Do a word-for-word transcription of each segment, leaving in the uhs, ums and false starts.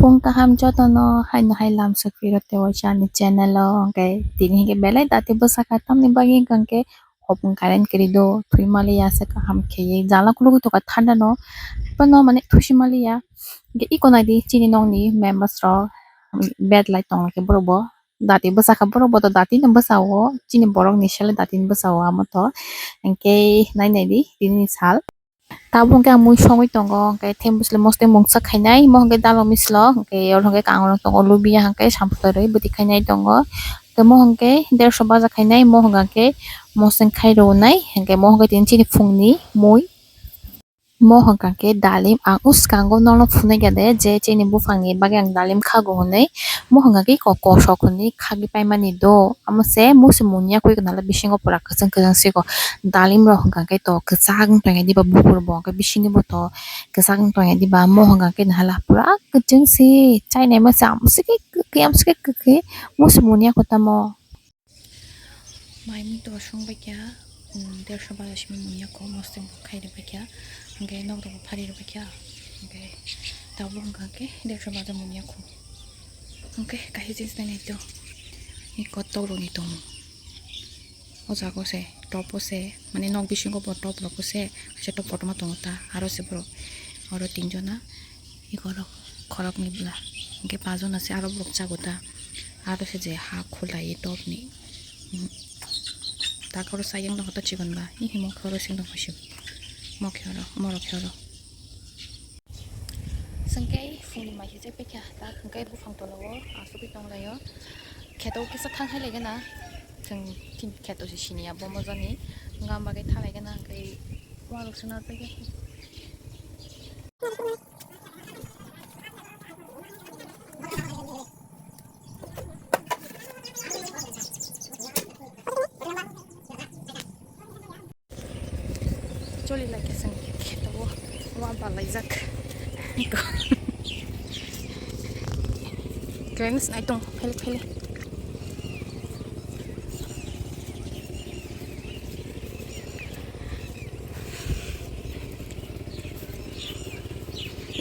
Pung kaham jotono haino hai lamsok phiro tei waisa ani channel o, hwnkhe tini hwnkhe belai dati bwsakha, tamni bagwi hwnkhe hopung current kwrwi do, thwi maliya se kaham kheye, jala kulugwi tongkha thanda no, bono mane thusi maliya. Hwnkhe iko naidi chini nokni members rok bed light tongkhe borok bo. Dati bwsakha borok bo to dati no bwsao, chini borok ni sele dati no bwsao amo to. Hwnkhe nai nai di tini ni sal. Tabuk hwnkhe ang mui songwi tongo, hwnkhe thembusle mostwi mungsa khainai, mo hwnkhe dalo mislo, hwnkhe oro hwnkhe kangrok tongo, lubiya hwnkhe samphutorwi bwtwi khainai tongo. Hwnkhe mo hwnkhe derso baja khainai, mo hwnkhe moseng khai rwnai, hwnkhe mo hwnkhe tini chini phungni mui. Mo hwnkha khe dalim ang uskango nono phunukya de je chini buphangni bagwi ang dalim khago hwnwi, mo hwnkha khe ko-, kosok hwnwi khagwi paimani do, amo se musi munya kwi nala bisingo pura kwchwng kwchwng siko. Dalim rok hwnkha khe to kwchak wng tongya diba, buphur bo hwnkhe bisingni bo to kwchak wng tongya diba, mo hwnkha khe nahala pura kwchwng se chainai masa amo se khe kwkwi amo se khe kwkwi musi munya kho tamo. Mai mui to song bai kha, um, derso baja simi mui yakho, mostem khai rw bai kha, hwnkhe nok rok bo phari rw bai kha, hwnkhe tabuk hwnkha khe derso baja mui yakho. Hwnkhe kaisa jins nai nai to, ni kotok rok ni tongo. O jaga o se top o se, mane nok bisingo bo top rok o se, kaisa top kotorma tongo ta, aro se borok oro tin jona. Eko rok khoroknwi bwla. Hwnkhe pajona se aro borok chago ta. Aro se je ha khulai topni. Hmm. Takoro sayang dong hoto chikon ba. Ni himo khoro sing dong hoisu. Mo khe oro, moro khe oro. Sengke phungni mai se paikha. Ta hwnkhe buphang tola o asugwi tonglaio. Kheto kisa thang hai laigana. Chwng tin kheto se siniya bomo jani. Wngma bagwi thang laigana hwnkhe. Waluk swnam paikha. Choli lai khe chwng kheto o wa balaijak. Khe nai tong phel phel.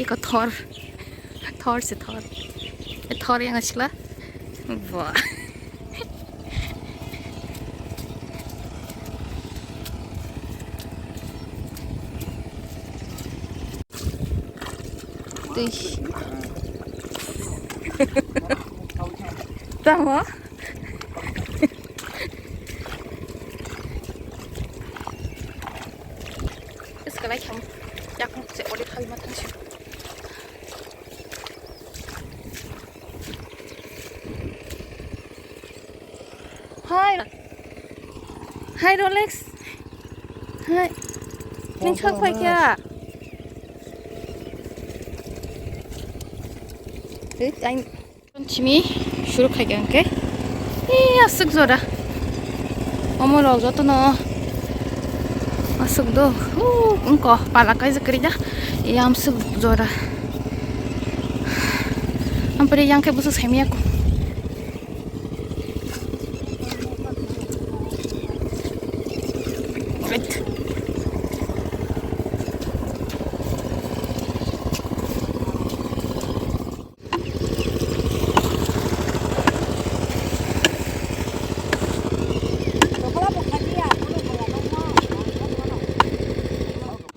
Iko thor, thor se thor, thor yang asla, ba. Tamo? Sekalai kamu, yakung se ori thal matang sih. Hai. Hai, Rolex. Hai. Neng sak phai kya? Simi suru khai kya hwnkhe. Ee, aswk jora. Omo rok jotono aswk do. Huu, wngko pala kaijak kwrwi da. Ee, amswk jora. Ampore yang khe bwswk saimaya ko.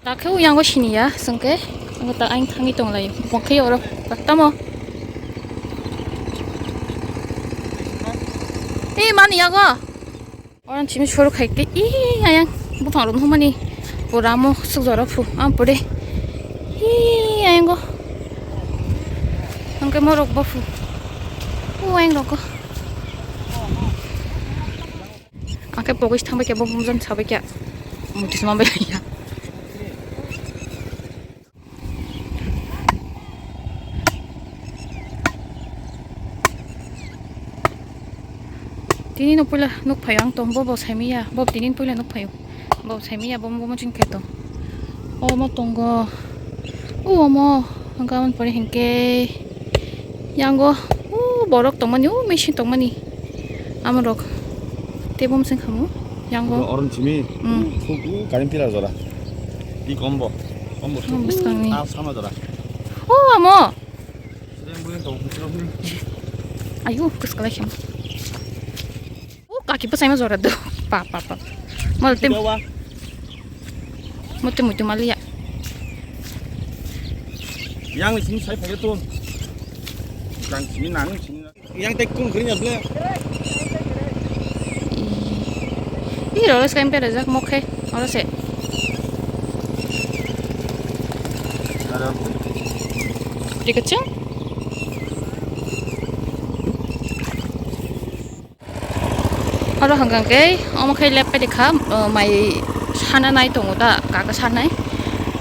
Takhe o yango siniya, sengke, ang ta aing thangwi tonglai, bokhe oro, tamo. Ei, mani yago. Orang simi suru khai ke, ih, ayang, buphang rok humani, pura mo suk jora phu, am pure. Ih, ayang go. Angke morok bo phu. O ayang rok go. Angke pogis thangbai khe bo bumjang sabai khe muti sma bai ya. Tini no puila nuk phaio ang tong bo bo saimiya bo tini puila nuk phaio bo saimiya bo bo muching khe tong o mo tongo o mo hangka man pore hingke. Yango, o borok tongmani, o machine tongmani. Amorok. Tebum sing khamu. Yango. Oron simi. Mm. Thuk, o, current pillar jora. Ki kombo. Kombo thuk. Kombo bwskangni. Ah, sama jora. O, amo. Sere Ayu, kus kalai khem. O kaki pa saima jora do. Pa, pa, pa. Mal tem. Mote mutu malia. Yang sini saya pakai tuh. Yang sini nang sini. Yang tek kun kering ya bela. Ih, oro sekarang pada jak mokhe, oro se. Ada. Dikecil. Oro hwnkha khe omo khe lep paidi kha, uh, mai sana nai tongo da, kaka sanai.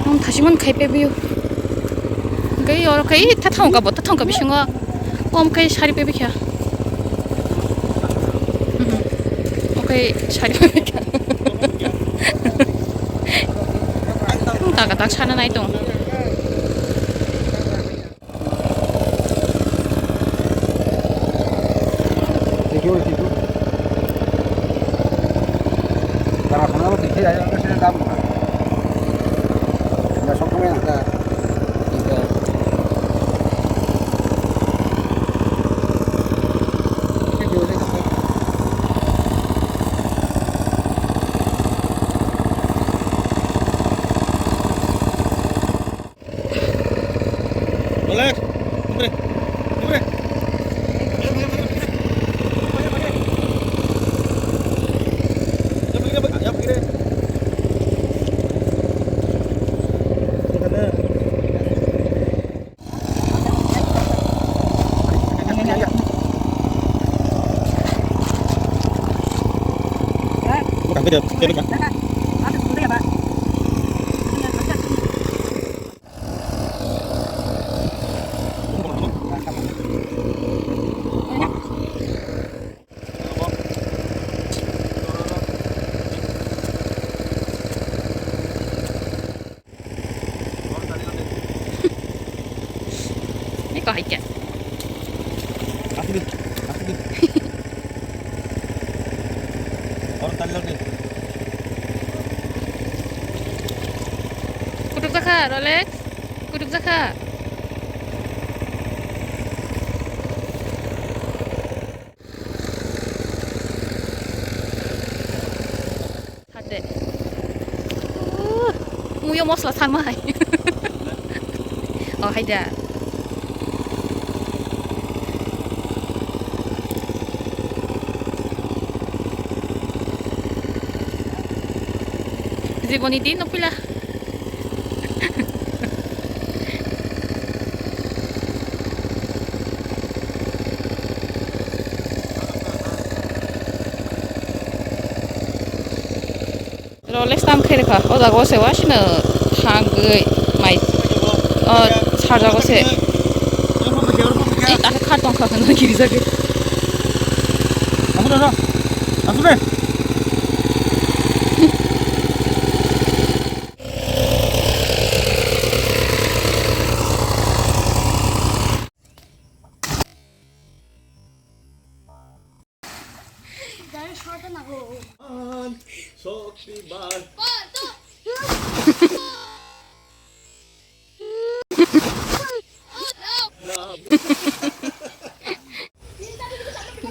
Omo thachimani khai pebio. Hwnkhe oro khe ta thangka bo, ta thangka bisingo. Omo khe sari pebi kha. Mhm. Omo khe sari pebi kha. Kaka tak sana nai tong. Thank you, thank you. Para khana bo thank you, ayo, ayo, sini dam. Ya, sok kami nangka. Thank you. Alex, hombre, hombre. Ni ko hai kya? Asli, asli. Orang tali lagi. Kutuk jakha, Rolex. Kutuk jakha. Hade. Uh, muyo mosla sama hai. Oh, haida. Jiboni din no pila. Rolex tam khe rwkha, o jaga o se wasino thangwi mai, o sarjago se. Ei, ta khe kha tongkha hwnwi kirijagwi.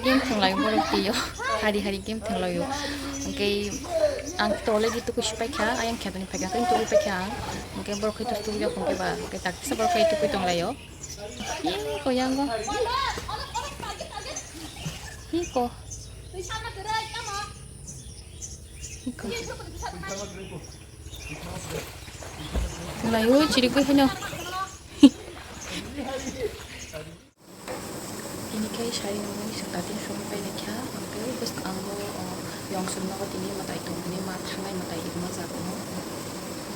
Game thwnglaio borok twiyo, hari hari game thwnglaio. Hwnkhe ang tole di tukui si paikha, ayang khe toni paikha, toni tukui paikha ang. Hwnkhe borok hai tus tukui yok hwnkhe ba, hwnkhe tak kisa borok hai tukui tonglaio. Hi ko yango. Hi ko. Hi ko. Lai oi chiri ko hino. Ini kai sari nungui sengkati song pai lekha, hwnkhe bwskango, o, yong song nogo tini mwtai tong hwnwi ma thangnai mwtai rwma jago.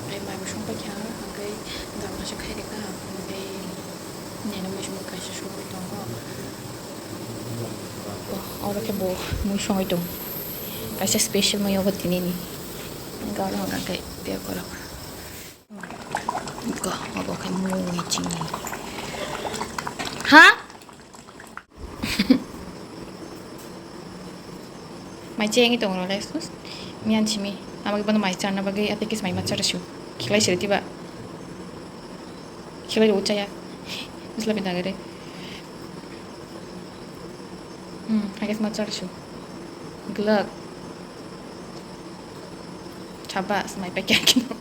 Tei mai bo song paikha, hwnkhe damra se khai rwkha, hwnkhe nini mui song kaisa songwi tongo. O, oro khe bo mui songwi tong. Kaisa special mui obo tinini. Hwnkhe oro hwnkha khe tei borok. Ko, obo khe mui chini. Ha? Mai chengwi tongo le, sus. Miyan chimi. Amo bono mai charna bagwi ate kis mai ma chara su. Khilai siri tiba. Khilai ro chaya. Usla bidagare. Hmm, haikhe ma chaksu. Glak. Chabas, mai paikya kino.